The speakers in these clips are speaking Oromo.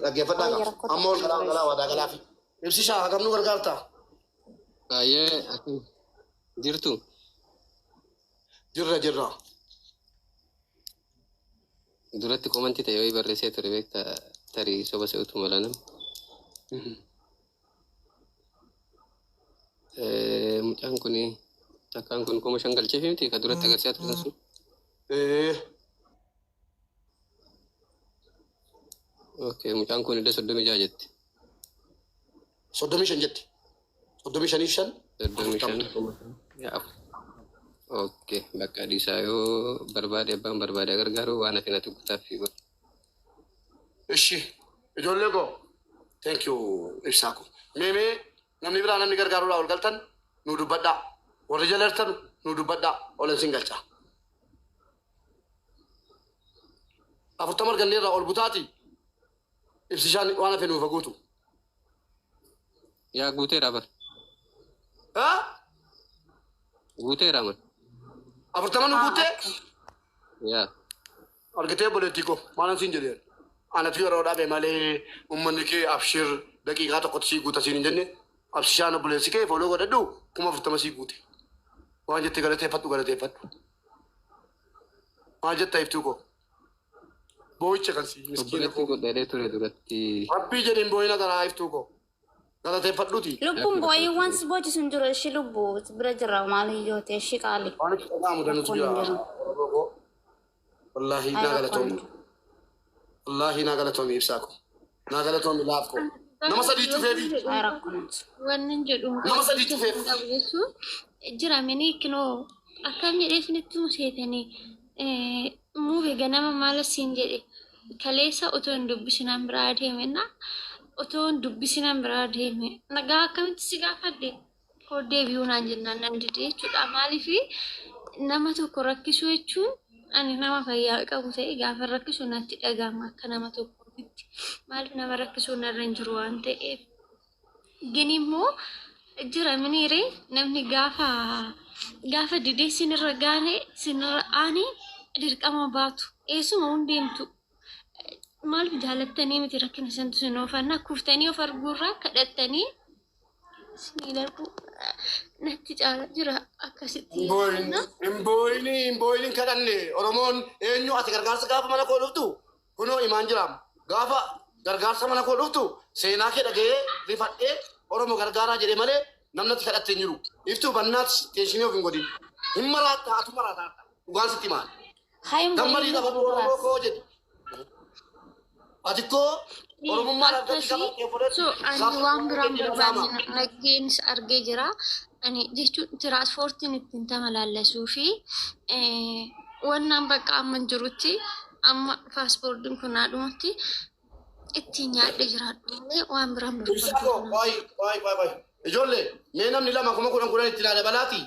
Dhaggeeffadhaa Baay'ee gaa. rakkoo Amma tokko ol hin galaa jiru ol galaa ishii. waadaa galaafi. Ibsishaa hagam nu gargaarta? Baay'ee akkam jirtu. Jirra jirra. Duratti komantii ta'e wayii barreessee ture beekta tarii soba se'utu mala nam. Mucaan kun takkaan kun 5000 galcheef miti ka duratti agarsiisaa turtan sun. Ee. Okay, mucaan kun illee 36 jetti. 35 jetti. 35f 5 35 40. 5000. Yaa afur. Okay, bakka dhiisaa yoo barbaade abbaan barbaade gargaaru waan hafe natti gutaaf godhu. Ishi ijoollee koo thank you ibsaa koo. Mee mee namni biraa namni gargaaruudhaa ol galtan nuu dubbadhaa. Warri jala jirtan nuu dubbadhaa olan sin galcha. 40 arganneerraa ol butaati ibsishaan waan hafe nuuf haa guutu. Yaa guuteera bar. Haa? Guuteera man. 40 nu Haa guuttee? akkam. Yaa. Argitee obboleettii koo maalan siin jedheen. Anatu yeroo dhabe malee uummanni kee abshir daqiiqaa tokkotti sii guuta siin hin jenne. Absishaan obboleessi kee follow godhadhu 40,000 sii guute. Waan jette galateeffadhu galateeffadhu. Maal jetta iftuu koo? Boo'icha kan sii miskiina Obboleettii koo. godhadhee ture duratti. Rabbii jedhin boo'ina garaa iftuu koo. Galateeffadhuuti. Lubbuun boo'ii waan si boochisu hin jiru ishii lubbu bira jira maal yoo ta'e ishii qaali. Waan itti dhaga'amu danuutu Rakkoon hin jira. jiru. Oromoo koo. Wallaahi Ay naa rakkoon hin galatoomi. jiru. Wallaahi naa galatoomi ibsaa koo. Naa galatoomi laaf koo. Nama sadii cufeefi. Ay rakkoon hin jiru. Wannan jedhu hin Nama qabu sadii jecha cufeef. hin qabu jechuun jira mini kinoo akkam jedhee isinitti museetanii muube ganama maal siin jedhe kaleessa otoo hin dubbisinaan biraa deeme na otoo hin dubbisinaan biraa deeme nagaa akkamitti si gaafadhe koo deebi'uu naan jennaan nan dide jechuudha maaliif nama tokko rakkisuu jechuun ani nama fayyaa qabu ta'e gaafa rakkisu natti dhaga'ama akka nama tokkootitti maaliif nama rakkisuu narra hin jiru waan ta'eef. Gin immoo jira miniire namni gaafa gaafa didee sinirra gaane sinirra aane dirqama baatu eessuma hundeemtu maaliif jaalattanii miti rakkina santu sin oofanna kuftanii of arguurraa kadhattanii sinii darbu natti caala jira akkasitti Hin boo'in, yaadna. hin boo'in, hin boo'in hin kadhanne. Oromoon eenyu ati gargaarsa gaafa mana koo dhuftu kunoo imaan jiraam. Gaafa gargaarsa mana koo dhuftu seenaa kee dhaga'ee rifadhee Oromo gargaaraa jedhe malee namni ati kadhatte hin jiru. Iftuu bannaat tension of hin godhin. Hin maraatta atu maraataa dhugaan sitti maal. Hayin Gammadii boo'in taphadhu lubbu Oromoo kulaas. koo jedhi. Ati koo Oromummaadhaaf gatii Akkasii kafaltee fudhadhu. so ani Gaafa waan biraan kee barbaanne saama. naggeenis argee jira. Ani jechuun tiraanspoortiin ittiin tamalaallasuu fi wannaan bakka amma hin jirutti amma paaspoortiin kun haadhumatti ittiin nyaadhee jiraadhu malee waan biraan Ibsaa barbaadu koo kana. qoy qoy qoy qoy. Ijoollee mee namni lama 10,000 10,000 itti naa dabalaati.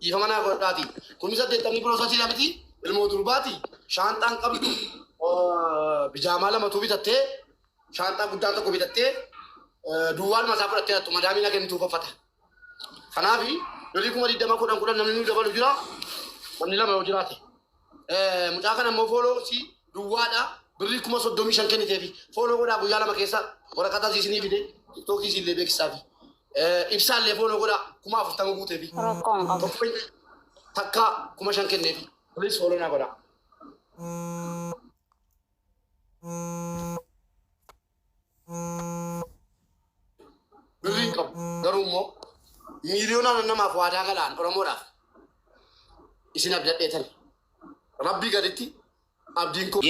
Dhiifama naa godhaati. Kumni saddeettamni piroosasii miti ilmoo durbaati. Shaanxaan qabdu bijaamaa lamatu bitattee shaanxaa guddaa tokko bitattee duwwaan masaa fudhattee hattu madaamiin akka inni uffata. Kanaaf birrii 20,000 10 10 namni nu dabalu jira. Namni lama yoo jiraate. Mucaa kana immoo follow si duwwaadha. Birrii 35,000 kenniteefi follow godhaa guyyaa lama keessa waraqata isinii fide tiktookii isiillee beeksisaafi. Ibsaallee follow godhaa 40,000 guuteefi. Rakkoo hin qabu. Tokko takka 5,000 kenneefi. Please follow naa godhaa. Birrii hin qabu. Garuu immoo miiliyoonaan namaaf waadaa galaan Oromoodhaaf isin abdadheetan. Rabbii gaditti abdiin koo.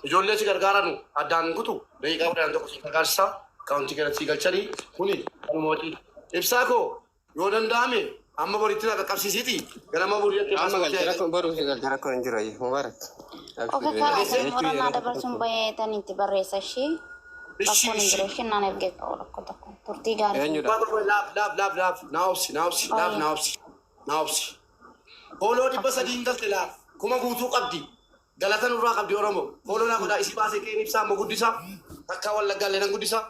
Ijoollee si gargaaranu addaan hin kutu daqiiqaa 10 tokko si gargaarsa akkaawuntii kanatti si galchanii kuni kanuma wajjin. Ibsaa koo yoo danda'ame amma boritti na qaqqabsiisiiti ganama borii akka Amma galche paaspoortii rakkoon boruu si galche rakkoon hin jiru ayyee Mubaarak. Ofi Abshir karaa dhageessee san jechuu warra yeroo naa tokko dabarsuun tokko. bahee tan itti barreessa ishii Ishi rakkoon hin jiru ishi. ishiin naan ergee qabu rakkoo tokko turtii gaarii sin Eenyudha? Laaf laaf laaf laaf naa obsi naa obsi laaf Oye naa obsi naa obsi. Follow 300 hin galte laaf kuma guutuu qabdi. Galata nurraa qabdi Oromo. Follow naa godhaa isii baasee keen ibsaa amma guddisaa. Takkaa wallaggaa illee nan guddisaa.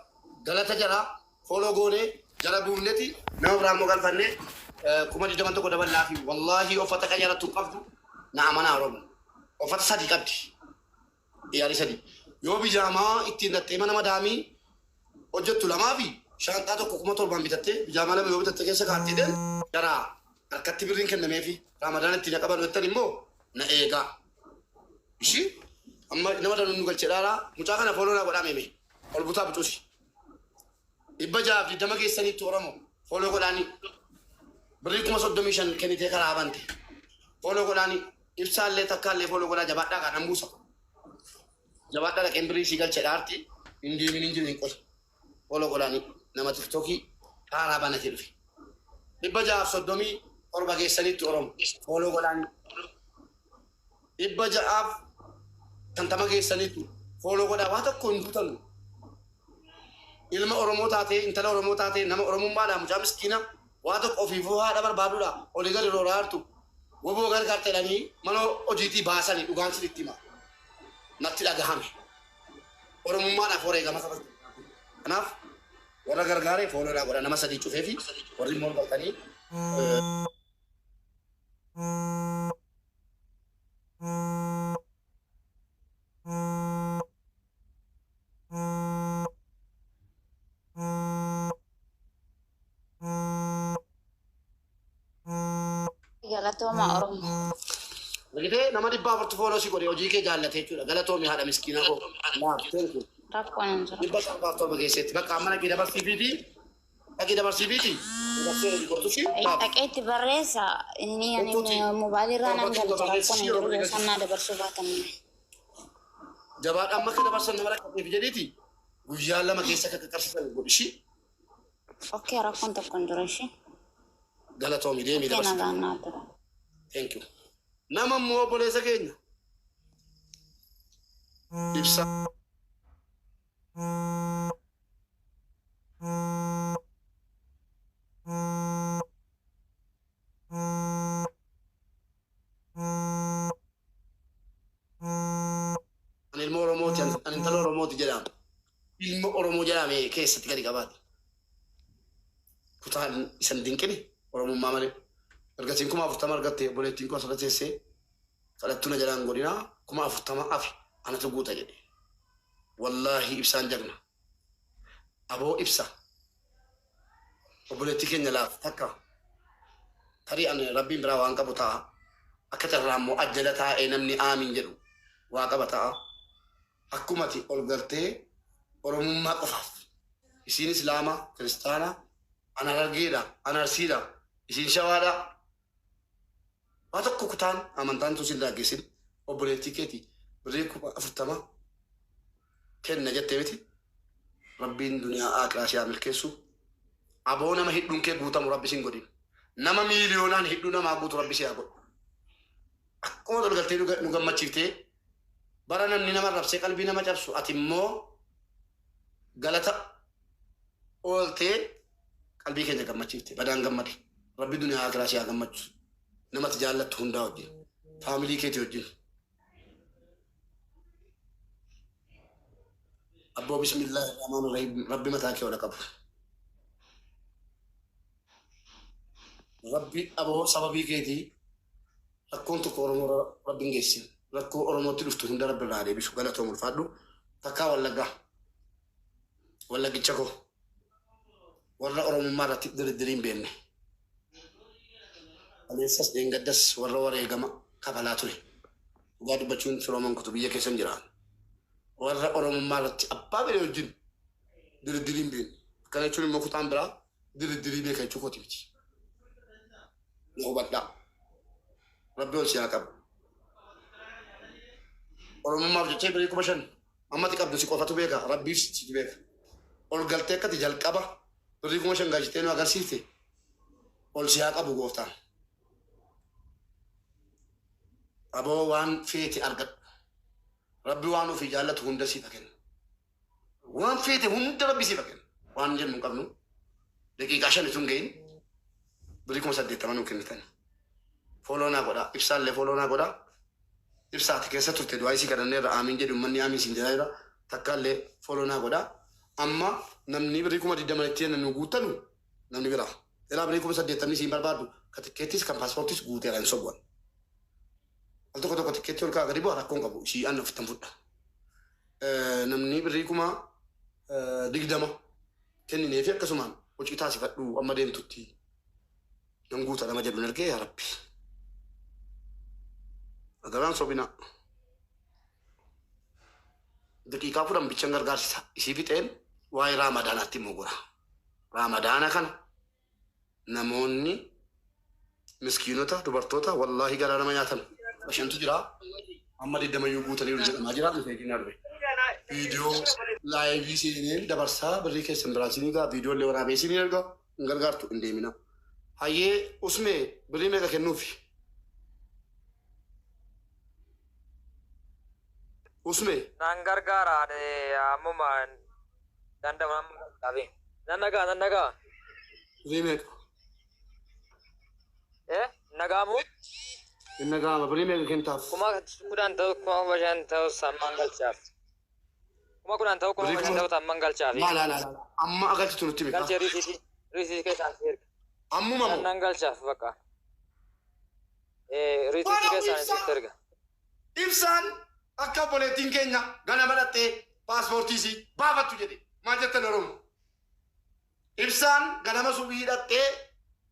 Galata jaraa follow goonee jara buufneti nama biraa immoo galfannee 20,000 tokko daballaafi. Wallaahi uffata qayyarattu hin qabdu na amanaa Oromo. Uffata sadii qabdi. Iyaarii sadii. Yoo bijaamaa ittiin dhattee mana madaamii hojjettu lamaa fi shaanxaa tokko 7,000 bitattee bijaamaa lama yoo bitatte keessa kaa'attee deemte jaraa harkatti birriin kennameefi Raamadaan ittiin haqaban jettan immoo na eegaa. Ishii amma nama danuu nu galchee dhaaraa mucaa kana follow naa godhaa meeme ol butaa bucuusi. 620 keessaniitti Oromo follow godhaanii birrii 35,000 kennitee karaa bante follow godhaanii ibsaallee takkaallee follow godhaa jabaadhaa kaa nan buusa. Jabaadhaa dhaqeen birrii sii galchee dhaarti hin deemin hin jiru hin qosa. Follow godhaanii nama tiktokii haaraa banatee dhufe. 637 geessaniitti Oromo follow godhaanii. 650 geessaniitu follow godhaa waa tokko hin duutanu. Ilma Oromoo taatee intala Oromoo taatee nama Oromummaadhaa mucaa miskiina waa tokko ofiifuu haadha barbaaduudha olii gadi rooraa jirtu woboo gargaarte jedhanii mana hojiitii baasanii dhugaan sinitti hima. Natti dhagahame. Oromummaadhaaf wareegama saba. Kanaaf warra gargaare follow naa godha nama sadii cufee fi warri immoo galtanii Galatooma Oromoo. Argitee nama 400tu follow si godhe hojii kee jaallatee jechuudha. Galatoomi haadha miskiinaa koo. Laaf thank you. Rakkoon hin jiru. 707 geesseetti. Bakka amma dhaqii dabarsiifiiti. Dhaqii dabarsiifiiti. Dabarsee gortushi. Laaf. Dhaqee itti barreessa. Inni ani Tokkooti. moobaayilii irraa nan Torbatti galcha. Rakkoon barreessi hin yeroo jiru. birrii Isaan naa dabarsuu baatan. Jabaadha amma akka dabarsan nama rakkateef jedhiiti. Guyyaa lama keessa akka qaqqabsiisan godhishi. Okay rakkoon tokko hin jiru ishee. Galatoomi deemii Okay dabarsi. nagaan naa tura. Thank you. Nama immoo obboleessa keenya. Ibsa. Ani ilma Oromooti, ani intala Oromooti jedhama. Ilma Oromoo jedhame keessatti gadi qabaate. Kutaan isan dinqine Oromummaa malee. Ergasiin 40,000 argatte obboleettiin koo asirra teessee kadhattuu na jalaan godinaa 40,000 afe anatu guuta jedhe. Wallaahi ibsaan jagna. Aboo ibsa. Obboleettii keenya laaf takka. Tarii ani rabbiin biraa waan qabu ta'a. Akka carraa immoo ajjala taa'ee namni aamiin jedhu waa qaba ta'a. Akkumati ol galtee Oromummaa qofaaf. Isiin Islaama, Kiristaana, an Harargeedha, an Arsiidha, isiin Shawaadha. Waa tokko kutaan amantaan tun sin daaggeessin obboleettii keeti birrii 40,000 kenna jettee miti. Rabbiin duniyaa aakiraa si haa milkeessu. Aboo nama hidhuun kee guutamu rabbi sin godhin. Nama miiliyoonaan hidhuu namaa guutu rabbi si haa godhu. Akkuma ol galtee nu gammachiiftee bara namni nama arrabsee qalbii nama cabsu ati immoo galata ooltee qalbii keenya gammachiifte badaan gammade. Rabbi duniyaa aakiraa si haa gammachiisu. Namatti jaallattu hundaa wajjin. Faamilii keetii wajjin. Abboo bismillaahi rahmaan rahiim rabbi mataa kee ola qabu. Rabbi aboo sababii keetii rakkoon tokko Oromoo rabbi hin geessin. Rakkoo Oromootti dhuftu hunda rabbi irraa deebisu galatoom ulfaadhu. Takkaa Wallaggaa. Wallaggicha koo. Warra Oromummaa irratti diridirii hin beekne. Kaleessas dheengaddas warra wareegama kafalaa ture. Dhugaa dubbachuun firooman kutu biyya keessan jira. Warra Oromummaa irratti abbaa fedhe wajjin diridirii hin beekne. Akkana jechuun immoo kutaan biraa diridirii beeka jechuu kooti miti. Na hubadhaa. Rabbi ol si haa qabu. Oromummaaf jecha birrii 5,000 ammati qabdu si qofatu beeka. Rabbiif situ beeka. Ol galtee akkati jalqaba birrii 5,000 galchitee nu agarsiifte ol si haa qabu gooftaan. Aboo waan feete argadhu. Rabbi waan ofii jaallatu hunda siif haa kennu. Waan feete hunda rabbi siif haa kennu. Waan jennu hin qabnu. Daqiiqaa 5 utuu hin gahin birrii 80,000 nuu kennitan. Follow naa godhaa. Ibsaallee follow naa godhaa. Ibsaati keessa turte du'aa isii kadhanneerra aamiin jedhi uummanni aamiin siin jedhaa jira. Takkaallee follow naa godhaa. Amma namni birrii 20,000 itti kennan nu guuttanu namni biraa. Ilaa birrii 80,000 siin barbaaddu ka tikkeettis kan paaspoortis guuteera hin sobu'an. Al tokko tokko tikkeetti ol ka'a gadi bu'a rakkoon qabu ishii an ofittan fudha. Namni birrii 20,000 Kennineefi akkasumaan hojii taasifadhu amma deemtutti nan guuta nama jedhu ergee yaa Rabbi. Agaraan sobinaa. Daqiiqaa 10 bichan gargaarsisa. Isii fixeen waa'ee Raamadaanaatti immoo gora. Raamadaana kana namoonni miskiinota dubartoota wallaahi garaa nama nyaatan shantu jira. Amma digdamayyuu guutaniiru jedhamaa jira. Misheetiin darbe. Viidiyoo laayivii seeneen dabarsaa birrii keessan biraan sinii gaa viidiyoo illee waraabee sinii erga hin gargaartu hin deemina. Hayyee usmee birrii meeqa kennuufi? Usme. Nan gargaara ani ammuma danda'u nan qabe. Nan nagaa nan nagaa. Birrii meeqa? Eh nagaamu Hin nagaama birrii meeqa kennitaaf? 10,000 ta'u 5,000 ta'u samman galchaaf. 10,000 ta'u Birrii 5,000 kuma ta'u samman galchaafi. Laa laa laa laa. Amma agarsiistu nutti himi kaa. Galchee riisiitii riisiitii keessaan si erga. Ammuma Nan moo? nan galchaaf bakka. Eh riisiitii Bara keessaan ibsaa. sitti erga. Ibsaan akka obboleettiin keenya ganama dhaqxee paaspoortii isii baafattu jedhe. Maal jettan Oromo? Ibsaan ganama subii dhaqxee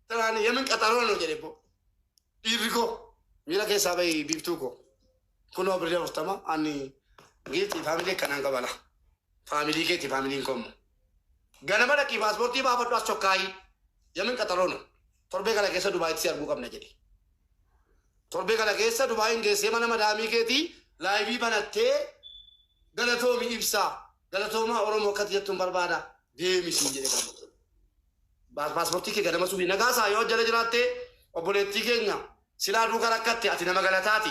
tanaan yemin qaxaroo no jedhe bo. Dhiirri koo miira keessaa bahi biiftuu koo. Kunoo birrii 40 ani giiftii faamilii akkanaan qabala. Faamilii keeti faamiliin koo immoo. Ganama dhaqii paaspoortii baafadhu as chokkaayii. Yemin qaxaroo no. Torbee kana keessa Dubaayitti si arguu qabna jedhe. Torbee kana keessa Dubaayin geessee mana madaamii keetii laayivii banattee galatoomi ibsaa galatoomaa Oromoo akkatti jettuun barbaada deemi siin jedhe qaba. Paaspoortii kee ganama subii nagaasaa yoo jala jiraatte obboleettii keenya silaa duuka rakkatte ati nama galataati.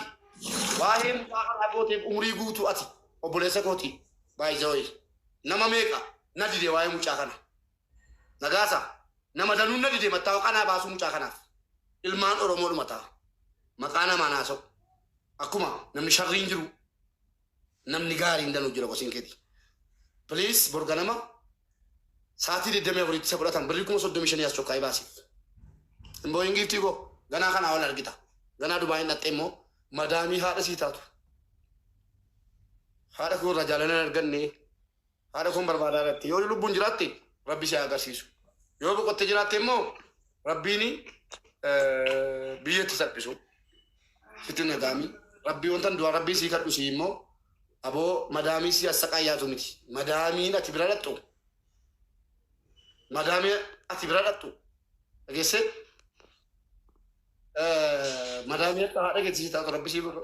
Waa'ee mucaa kanaa gooteef umurii guutuu ati obboleessa kooti by the way nama meeqa na dide waa'ee mucaa kana. Nagaasa nama danuun na dide mattaawaqaa naa baasuu mucaa kanaaf. Ilmaan Oromoo dhumataa. Maqaa namaan haasa'u. Akkuma namni sharriin jiru namni gaariin danuu jira gosiin keeti. Please bor ganama sa'aatii 24tti isa fudhatan birrii 35,000 as chokkaa'ee baasiif. Hin boo'in giiftii koo ganaa kanaa ol argita. Ganaa Dubaayin dhaqxee immoo madaamii haadha sii taatu. Haadha koo irraa jaalala hin arganne Haadha koon barbaadaa irratti yoo lubbuun jiraatte rabbi si haa agarsiisu. Yoo boqotte jiraatte immoo rabbiin biyyatti salphisu. Sitti hin dhaga'ami. Rabbii wanta du'aa rabbii sii kadhu sii immoo aboo madaamii si assaqaayyaatu miti. Madaamiin ati bira dhaqxu. Madaamii ati bira dhaqxu. Dhageessee? Madaamii akka haadha keetti sii taatu rabbi sii godhu.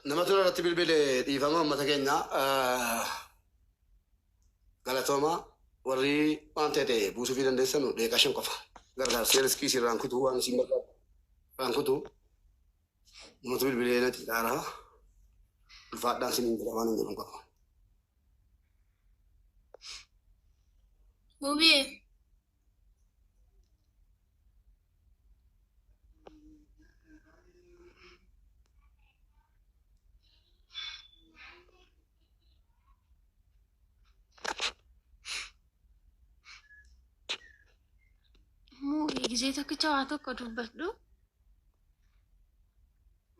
Nama tura irratti bilbile dhiifama uummata keenya galatooma warri waan ta'e ta'e buusuufii dandeessanu deeqaa 5 qofa gargaarsi riskii isin irraan kutuu waan isin barbaadu irraan kutuu namatu bilbilee natti dhaaraa ulfaadhaan isiniin jedha waan hin jedhu hin qabu. Mubee. Mubee gisee tokkicha waa tokko dubbadhu.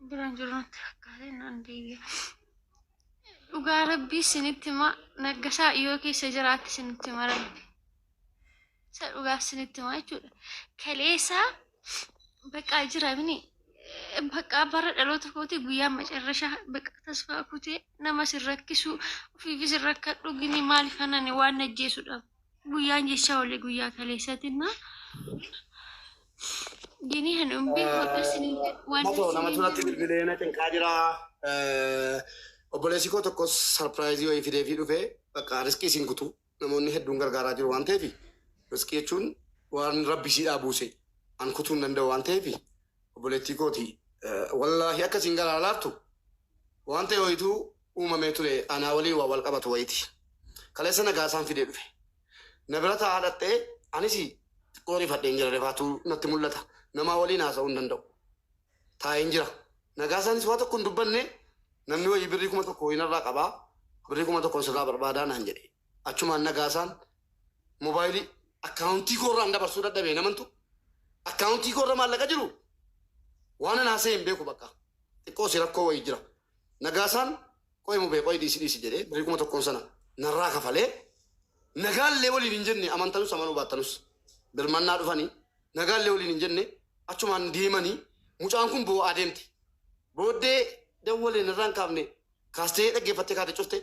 Biraan jiru natti fakkaate naan deebi'a. Dhugaa rabbii isinitti hima naggasaa yoo keessa jiraatte isinitti hima rabbi. Isa dhugaa isinitti hima jechuudha. Kaleessa baqaa jira mini baqaa bara dhaloota kooti guyyaa macarrashaa baqa tasfaa kutee nama sin rakkisu ofiifis hin rakkadhu gini maaliif anani waan ajjeesudha. Guyyaan jecha oole guyyaa kaleessatinna. Gini han umbii hodha sinin waan Matoo namatu sinin natti bilbilee na cinqaa jira. Obboleessi koo tokkos sarpiraayizii wayii fideefii dhufe bakka riskii isin kutu namoonni hedduun gargaaraa jiru waan ta'eef riskii jechuun waan rabbi siidhaa buuse an kutuu hin danda'u waan ta'eef Obboleettii kooti. Wallaahi akkasiin garaa laaftu waan ta'e wayituu uumamee ture anaa waliin waa wal qabatu wayiiti. Kaleessa nagaa isaan fidee dhufe. Na bira taa'aa dhaqxee anis xiqqoo rifadheen jira rifaatuu natti mul'ata. Namaa waliin haasa'uu hin danda'u. Taa'een jira. Nagaa isaanis waa tokko hin dubbanne namni wayii birrii 1000 wayii narraa qabaa birrii 1000 sirraa barbaadaa naan jedhe. Achumaan nagaa isaan moobaayilii akkaawuntii koorraan dabarsuu dadhabee namantu akkaawuntii koorra maallaqa jiru waan an haasa'e hin beeku bakka. Xiqqoo si rakkoo wayii jira. Nagaasaan qoyi mubee qoyi dhiisi dhiisi jedhee birrii 1000 sana narraa kafalee nagaallee waliin hin jenne amantanus amanuu baattanus birmannaa dhufanii nagaallee waliin hin jenne achumaan deemanii mucaan kun boo'aa deemte. Booddee dawwalee narraa hin kaafne kaastee dhaggeeffattee kaate cufte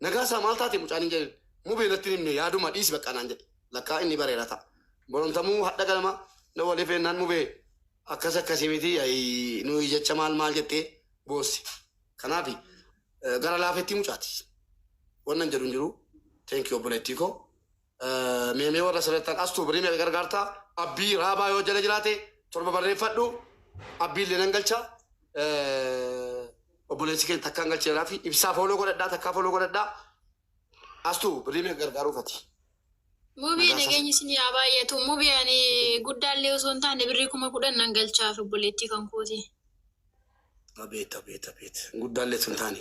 Nagaasaa maal taate mucaan hin jedhin mubee natti hin himne yaaduma dhiisi bakka naan jedhe lakkaa inni bareera ta'a. Boromtamuu hadha ganama dawwalee feennaan mubee akkas akkasii miti ayii nuyi jecha maal maal jettee boossi. Kanaaf gara laafettii mucaati. Wannan jedhu hin jiru. Thank you obboleettii koo. Meemee warra asirrattan astuu birrii meeqa gargaarta? Abbii raabaa yoo jala jiraate torba barreeffadhu. Abbii illee nan galcha. Obboleessi keenya takkaan galcheeraa fi ibsaa fooloo godhadhaa takkaa fooloo godhadhaa. Astuu birrii meeqa gargaaruufati? Mubii Nagaa nageenyi isin yaa baay'atu. Mubii ani guddaallee osoo hin taane birrii 10,000 nan galchaaf obboleettii kan kooti. Abeet abeet abeet guddaallee sun taane.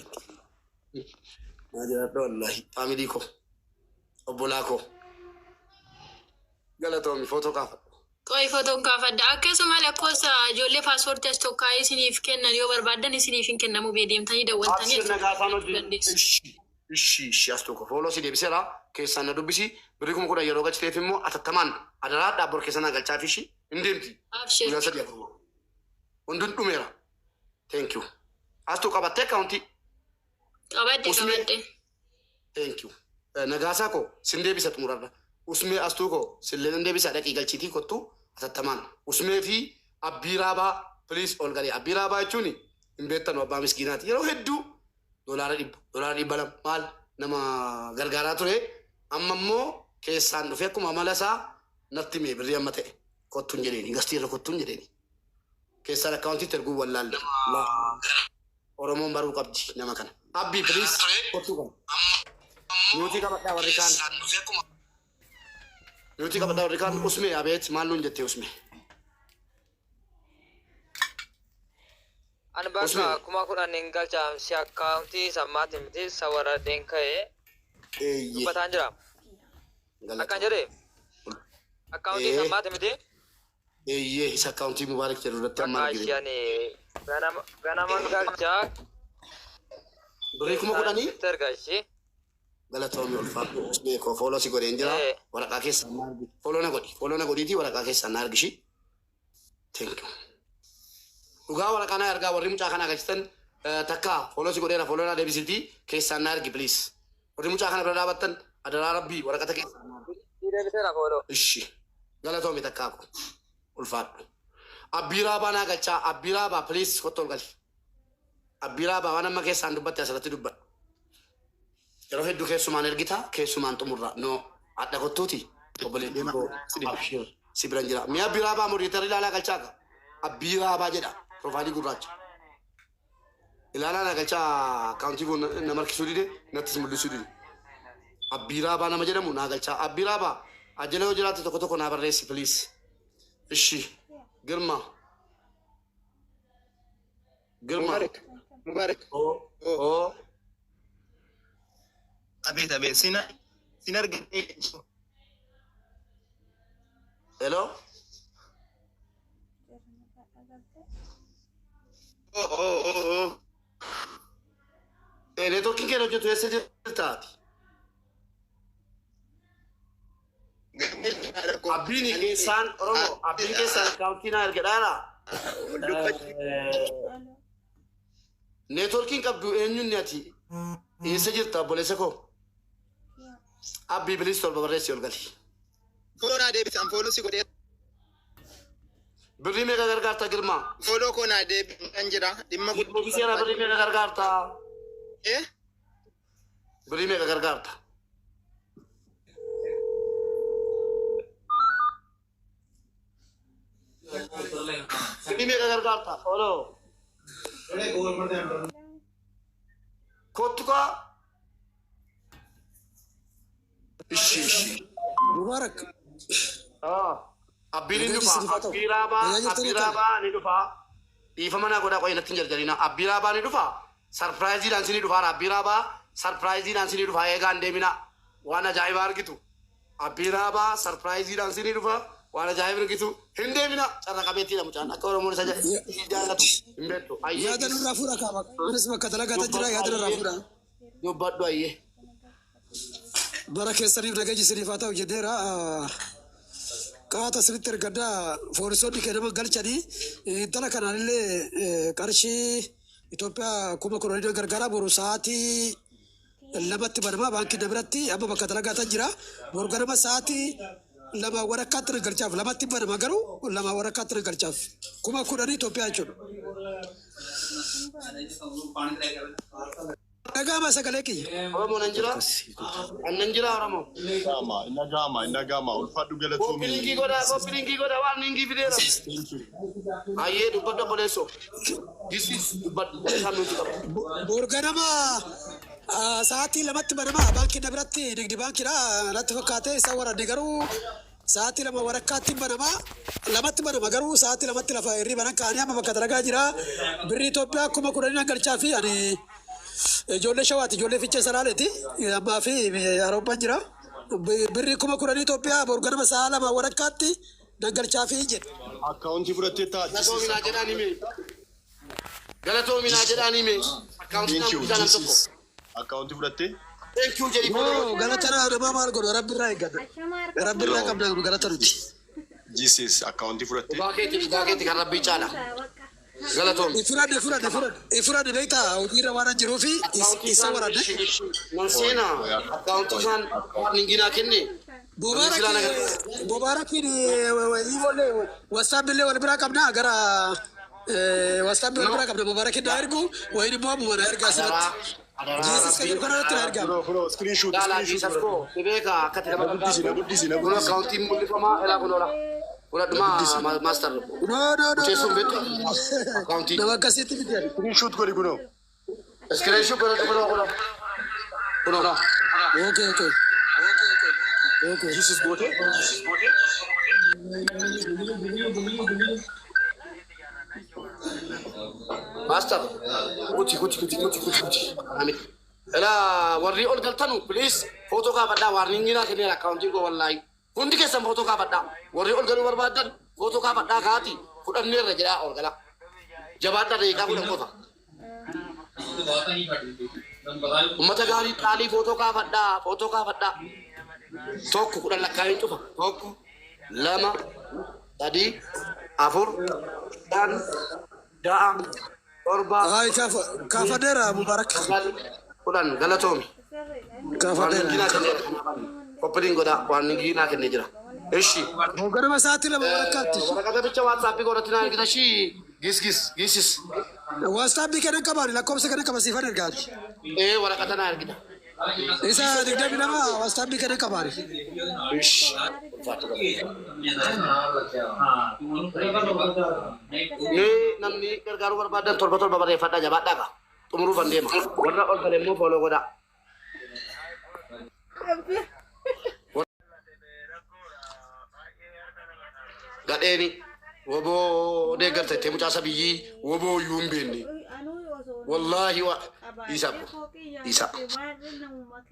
Naa jiraadha wallaahi faamilii koo obbolaa koo galatoomi footoo kaafadhu. Qoy fotoon kaafadha. Akkasuma lakkoofsa ijoollee paaspoortii as tokkaa'ee isiniif kennan yoo barbaaddan isiniif hin kennamu bee deemtanii dawwaltanii Abshir as nagaa isaan tokko hojii. dandeessu. Ishi ishi ishi as tokko fooloo si deebiseera keessaan na dubbisi birrii 10,000 yeroo galchiteef immoo atattamaan adaraa dhaabbor keessa naa galchaaf ishi hin deemti Abshir. guyyaa sadii afur booda. Hundun dhumeera. Thank you. Astuu qabattee akkaawuntii. Qabadhe Usmee. qabadhe. Thank you. Nagaasaa koo sin deebisa xumurarra. Usmee astuu koo sillee nan deebisa dhaqii galchiitii kottu atattamaan. Usmee fi Abbii Raabaa please ol galee. Abbii Raabaa jechuun hin beektanu abbaa miskiinaati. Yeroo hedduu $100 $200 maal nama gargaaraa ture. Amma immoo keessaan dhufee akkuma amala isaa natti hime birrii amma ta'e kottuun jedheeni gastii irra kottuun jedheeni. Keessaan akkaawuntiitti erguu wallaalle. Oromoon baruu qabdi nama kana. Abbii please kottuu kana. Nuutii qabadhaa warri kaan. Nuutii qabadhaa warri kaan usmee abeet maal nuun jettee usmee. Ani bakka Usmee. 10,000 hin galcha si akkaawuntii sammaati miti isa warradheen ka'e Eeyyee. dubbataan jira. Akkan jedhe akkaawuntii sammaati miti. Eeyyee isa akkaawuntii Mubaarak jedhu irratti amma Bakka argine. ishee ani ganama ganaman galcha Birrii 10,000 sitti erga ishee. galatoomi ulfaadhu usmee koo fooloo si godheen jira waraqaa keessaan na argi fooloo na godhi fooloo na godhiitii waraqaa keessaan na argishi. Thank you. Dhugaa waraqaa na ergaa warri mucaa kana agarsiisan takka fooloo si godheera fooloo na deebisiitii keessaan na argi please. Warri mucaa kana bira dhaabattan adaraa rabbii waraqata keessaan na argi. Si deebiseera fooloo. Ishi galatoomi takkaa ko ulfaadhu. Abbii raabaa naa galchaa abbii raabaa please kottu ol gali. Abbii raabaa waan amma keessaan dubbatte asirratti dubbadhu. Yeroo hedduu keessumaan ergita keessumaan xumurra no hadha kottuuti obboleettii koo abshir si biran jira. Mee abbii raabaa moderator ilaalaa galchaa ka abbii raabaa jedha profaayilii gurraacha. Ilaalaa naa galchaa akkaawuntii kun na markisuu dide nattis mul'isuu dide. Abbii raabaa nama jedhamu naa galchaa abbii raabaa ajjala yoo jiraatte tokko tokko naa barreessi please. Ishi girma girma Mubarak. Mubarak. oo oo Abeet abeet sin sin argine. Hello. Oh oh oh oh. Neetworkiin kee hojjetu eessa jirta ati? Abbiin keessaan Oromoo abbiin keessaan akkaawuntii naa erge dhaala. Neetworkiin qabdu eenyuun ati? Eessa jirta obboleessa koo? Abbii bilis torba barreessi ol gali. Foloo naa deebisi an foloo si godhee. Birrii meeqa gargaarta Girmaa? Foloo koo naa deebisi kan jira dhimma Deebiseera birrii meeqa gargaarta? Eh? Birrii meeqa gargaarta? Birrii meeqa gargaarta? Follow. Kottu kaa. Ishi ishi. Mubaarak. Abbiin ni Nagaa dhufa. isiniif haa ta'u. Abbii raabaa, Nagaa jirtanii abbii akkam? raabaa ni dhufa. Dhiifama naa godhaa qoyee natti hin jarjarina. Abbii raabaa ni dhufa. Sarpiraayiziidhaan sinii dhufa. Abbii raabaa sarpiraayiziidhaan sinii dhufa. Eegaa hin deemina. Waan ajaa'ibaa argitu. Abbii raabaa sarpiraayiziidhaan sinii dhufa. Waan ajaa'iba argitu. Hin deemina. Carra qabeettiidha mucaan. Akka Oromoon isa jaallatu hin beektu. Ayyee. Yaada nurraa fuudha kaaba. Anis bakka dalagaatan jira yaada nurraa fuudha. Dubbadhu ayyee. Bara keessaniif nageenyi isiniif haa ta'u jenneera. Qaata isinitti ergaddaa foolisoonni kennaman galchanii intala kanaan illee qarshii Itoophiyaa 10,000 gargaara boru sa'aatii 2tti banamaa baankii na biratti amma bakka dalagaatan jira. Boru ganama sa'aatii 2:15tti na galchaaf 2tti banama garuu 2:15tti na galchaaf 10,000 Itoophiyaa jechuudha. Dhaga'ama sagalee kiyya. Oromoo nan jira. Nan jira Oromoo. Nagama, nagama, nagama. Ulfaadhu Copy link galatoomii. godhaa, copy link godhaa, waan linkii fideera. Thank you. Ayyee dubbadhu obboleessoo. This is dubbadhu. Isaan nuti qaba. Boru ganama sa'aatii 2tti banama baankii na biratti nigdi baankiidha natti fakkaate isaan waranne garuu sa'aatii 2:15tti banama 2tti banama garuu sa'aatii 2tti lafa hirriba nan ka'anii amma bakka dalagaa jira birrii Itoophiyaa 10,000 nan galchaa fi ani ijoollee shawaati ijoollee fiichee salaaleeti ammaa fi Awurooppaan jira birrii 10,000 Itoophiyaa boru ganama sa'a 2:15tti nan galchaa fi jedhe. Akkaawuntii fudhattee Galatoominaa ta'a. jedhaan hime. Galatoominaa jedhaan hime. Akkaawuntii Thank you. naan nam tokko. Jesus. Akkaawuntii fudhattee? Thank you jedhi. Yoo galata namaa maal godhu rabbi irraa eegganna rabbi irraa qabna galata nuti. Jesus. Akkaawuntii fudhattee? Dhugaa keeti dhugaa keeti kan rabbii caala. Galatoomi. Ifuraan ifuraan ifuraan ifuraan beektaa hojiirra waan jiruufi isa waranne. Nan seena akkaawuntii isaan warningii naa kenne. Mubaarakiin iibollee wasaapillee wal biraa qabna gara wasaapii wal biraa qabna Mubaarakiin naa ergu wayin immoo ammuma naa ergaa asirratti. Jesus kan jedhu kanarratti naa ergaa. Bro, bro, screenshot, Laalaa screenshot. Jesus koo si beeka akkatti nama Na guddisi, na guddisi, na Kun guddisi. akkaawuntiin mul'ifamaa elaa kun oola. Fudhadhumaa master. No no no. Teessuun beektu akkaawuntii. Nama akkasitti miti. Screenshot godhi kunoo. Screenshot godhadhu kunoo kunoo. Kunoo. Okay. Jesus goote? Master. Kuti kuti kuti kuti kuti kuti. Ami. Elaa warri ol galtanu please footoo kaafadhaa warningii naa kenneera akkaawuntiin koo wallaahi. Hundi keessan footoo kaafadhaa. Warri ol galuu barbaadan footoo kaafadhaa kaati fudhanneerra jedhaa ol galaa. Jabaadhaa daqiiqaa 10 qofa. Uummata gaarii qaalii footoo kaafadhaa footoo kaafadhaa. Tokko 10 lakkaa'een cufa. Tokko lama sadii afur shan ja'a torba Ay kaafadheera Mubaarak. 9 10 galatoomi. Warningii Kaafadheera. naa kennee copy link godhaa warningii naa kennee jira. Ishi. Ganama sa'aatii 2:15tti. Waraqata bicha waatsaappii godhatti naa ergita ishii gis gis gisis. Wasaapii kennan qabaani lakkoofsa kennan qaba siifan ergaani. Ee waraqata naa ergita. Isa 22 wasaapii kennan qabaani. Ishi. Ulfaatu qaba. Mee namni gargaaruu barbaadan torba torba barreeffadhaa jabaadhaa qa. Xumuruufan deema. Warra ol gale immoo follow godhaa. Gadheeni woboo deeggarta ittee mucaa sabiyyii woboo iyyuu hin beekne. Wallaahi wa isa isa.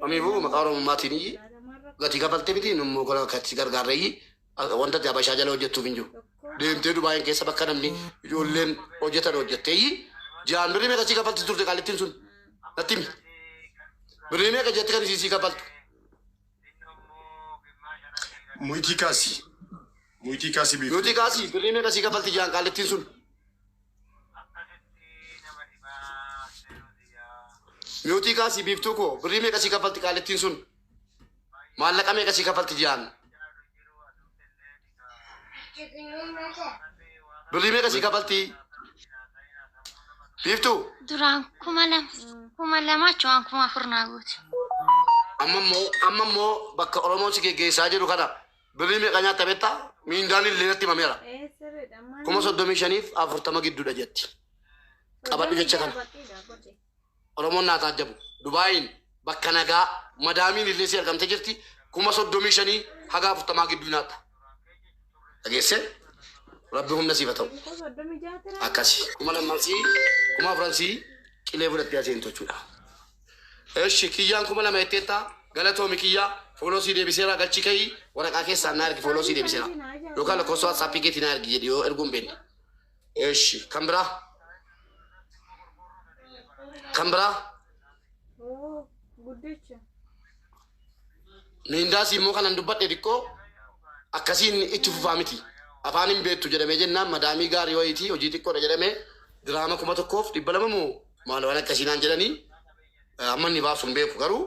Amiifuu maqaa Oromummaatiin iyyi gatii kafaltee miti immoo kana akkatti gargaarra iyyi wanta ati Habashaa jala hojjettuuf hin jiru. Deemtee Dubaayin keessa bakka namni ijoolleen hojjetan hojjettee iyyi ji'aan birrii meeqa sii kafalti turte qaalittiin sun natti himi. Birrii meeqa jetti kan isii sii kafaltu. Muyitii kaasi. Muyitii kaasi biiftuu. Nuti kaasii birrii meeqa sii kafalti ji'aan qaalittiin sun. Mute kaasii biiftuu koo birrii meeqa sii kafalti qaalittiin sun. Maallaqa meeqa sii kafalti ji'aan. Birrii meeqa sii kafalti? Biiftuu. Duraan 2,000 2,000 achumaan 4,000 naa gooti. Amma immoo bakka Oromoon si geggeessaa jiru kana birrii meeqa nyaatta beektaa? Miindaan illee natti himameera. 35,000 fi 40 gidduudha jetti. Qabadhu jecha kana. Oromoon naa taajjabu. Dubaayin bakka nagaa madaamiin illee si argamte jirti. 35,000 haga 40 gidduu nyaatta. Dhageessee Rabbi humna siif haa ta'u. Akkasi. 2,000 sii 4,000 sii qilee fudhattee aseen jechuudha. Eshi kiyyaan 2,000 jetteetta, galatoomi kiyyaa, follow sii deebiseera, galchi ka'ii waraqaa keessaan naa ergi, follow sii deebiseera. Yookaan lakkoofsa WhatsAppii keetii naa ergi jedhi yoo erguu hin beekne. Eshi kan biraa? Kan biraa? Miindaasii immoo kanan dubbadhe xiqqoo akkasiin itti fufaa miti. Afaan hin beektu jedhamee jennaan madaamii gaarii wayiitii hojii xiqqoodha jedhamee diraama 1,200 moo maal waan akkasii naan jedhanii, amma inni baasu hin beeku, garuu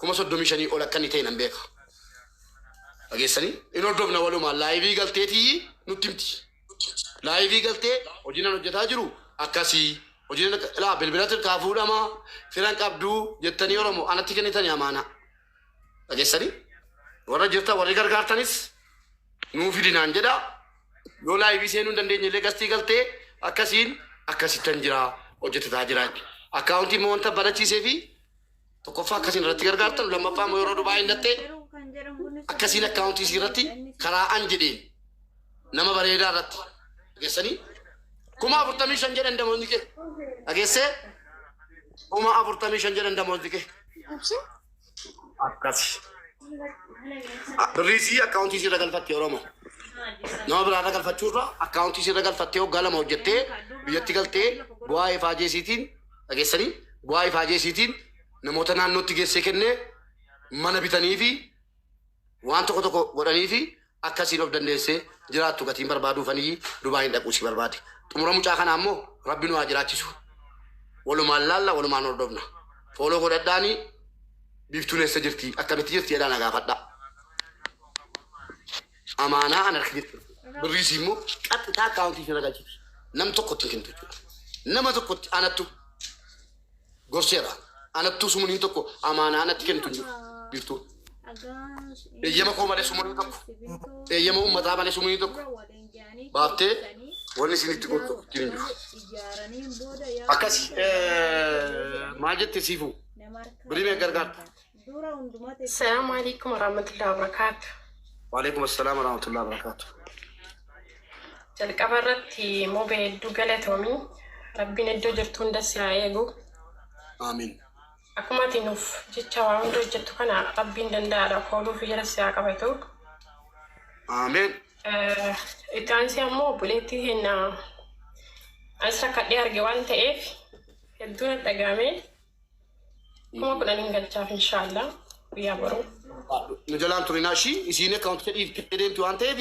35,000 ol akka inni ta'e nan beeka. Dhageessanii in hordofna, walumaan live galteetii nutti himti. Live galtee hojii nan hojjetaa jiru akkasii, hojii nan laa bilbila tirkaa fuudhamaa firan qabduu jettanii Oromoo anatti kennitanii amaanaa. Dhageessanii warra jirtan, warri gargaartanis nuu fidinaan jedha. Yoo live seenuu hin dandeenye illee gastii galtee akkasiin akkasittan jira, hojjetataa jira. Akkaawuntii immoo wanta barachiisee fi tokkoffaa akkasiin irratti gargaartan, lammaffaa immoo yeroo Dubaay hin dhattee akkasiin akkaawuntii isii irratti karaa an jedheen nama bareedaa irratti dhageessanii 45,000 jedhan damoonni kee, dhageessee 45,000 jedhan damoonni kee akkasi. Birrii isii akkaawuntii isii irra galfatte Oromoo. Nama biraa irra galfachuurra akkaawuntii isii irra galfattee waggaa 2 hojjettee biyyatti galtee bu'aa ifaajee isiitiin, dhageessanii, bu'aa ifaajee isiitiin namoota naannootti geessee kennee mana bitanii fi waan tokko tokko godhanii fi akkasiin of dandeessee jiraattu gatiin barbaaduufanii Dubaayin dhaquu si barbaade. Xumura mucaa kanaa immoo Rabbi nu haa jiraachisu. Walumaan laalla, walumaan hordofna. Follow godhadhaanii Biiftuun eessa jirti, akkamitti jirti jedhaa na gaafadhaa. Amaanaa an harka jirti. Birrii isii immoo qaxxitaa akkaawuntii ishee galchiti. Nam tokkotti hin kennitu jechuudha. Nama tokkotti anattu gorseera. Anattu sumuniin tokko amaanaa anatti kennitu hin jiru. Biiftuun. Eeyyama koo malee sumunii tokko. Eeyyama uummataa malee sumunii tokko. Baaftee wanni isin itti gortu hin jiru. Akkas maal jette siifuu? Birrii meeqa gargaarta? Assalamu alaikum warahmatullahi wabarakatuh. Waalaikum assalaam warahmatullahi wabarakatuh. Jalqaba irratti mobee hedduu galatoomii. Rabbiin iddoo jirtu hunda si haa eegu. Amiin. Akkuma ati nuuf jecha waa hunda hojjettu kana Rabbiin danda'aadha. Kooluu fi jala si haa qabatu. Amiin. Itti aansee ammoo obboleettii keenya anis rakkadhee arge waan ta'eef hedduu na dhagahame. 10,000 galchaaf inshaallah guyyaa boruu. Nu jalaan turinaa, ishii isiin akkaawunticha dhiiftee deemti waan ta'eef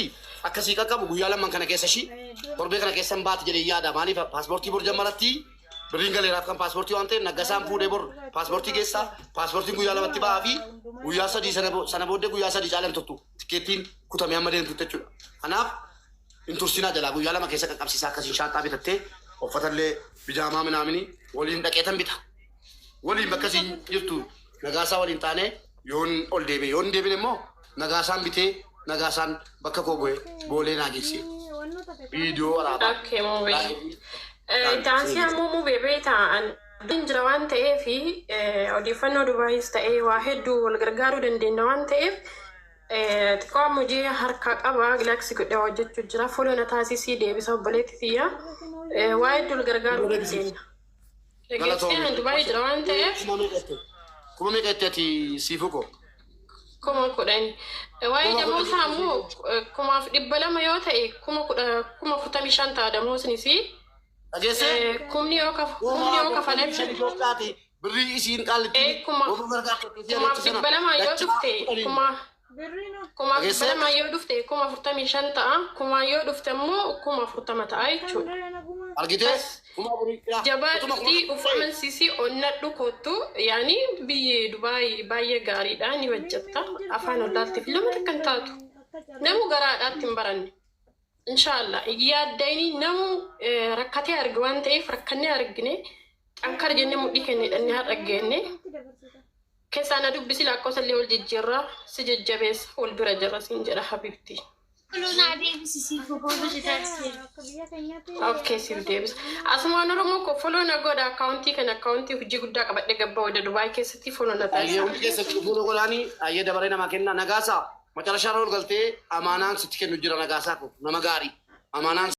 akkasii qaqqabu guyyaa lamman kana keessa, ishii torbee kana keessa hin baati jedhee yaada. Maaliif, paaspoortii bor jammaratti birriin galeeraaf kan paaspoortii waan ta'eef naggasaan fuudhee bor paaspoortii keessaa paaspoortiin guyyaa 2tti ba'aa fi guyyaa 3 sana booddee guyyaa 3 caalan turtu tikkeettiin kutamee amma deemtutti jechuudha. Kanaaf hin tursinaa jalaa, guyyaa 2 keessa qaqqabsiisaa. Akkasiin shaanxaa bitattee uffatallee bijaamaa minaamini waliin dhaqeetan bita. Waliin bakka isin jirtu nagaasaa waliin taane yoon ol deebi'e, yoon hin deebine immoo nagaasaan bitee nagaasaan bakka koo bu'ee boolee naa geesse. Viidiyoo waraabaa. Okay, mubee. Itti aansee ammoo mubee beektaa an jira waan ta'eef odeeffannoo Dubaayis ta'ee waa hedduu wal gargaaruu dandeenya waan ta'eef xiqqoo amma hojii harkaa qaba, relax godhee hojjechuu jira. Follow na taasisii deebisa obboleetti tiyya. Waa hedduu wal gargaaruu dandeenya. Dhageessee an Dubaayii jira waan ta'eef. Kuma meeqa itti ati siifuu koo? 10,000. Waa'ee damoosaa ammoo 2,200 yoo ta'e 10,000, 45,000 ta'a damoosnis. Dhageessee? Kumni yoo kafalame Itoophiyaati birrii isiin qaallitti 2,200 yoo dhufte 2,200 yoo dhufte 45,000 ta'a. Kumaa yoo dhufte immoo 40,000 ta'a jechuudha. Argitee, 4,000. Jabaadhuutii uf amansiisii onnadhu kottu, yaani biyyi Dubaay baay'ee gaariidha, ni hojjetta, afaan ollaatti fi lama takka hin taatu. Namu garaadhaatti hin baranne. Inshaallah yaaddayni namu rakkatee arge waan ta'eef rakkannee argine xankar jennee mudhii kenne hidhannee har'a geenne. Keessaa na dubbisi, lakkoofsa illee wal jijjiirraa, si jajjabeessa, wal bira jirra siin jedha habibti. Follow naa deebisisi follow si taasise. Okay, siif deebisa. Asumaan Oromoo koo follow na godha akkaawuntii kana, akkaawuntii hojii guddaa qabadhe gabbaa wada Dubaay keessatti follow na Ayyee, taasisa. hundi keessa follow godhaanii, ayyee, dabaree namaa kennaa. Nagaasaa, macarashaa ol galtee amaanaan sitti kennu jira. Nagaasaa ko nama gaarii amaanaan.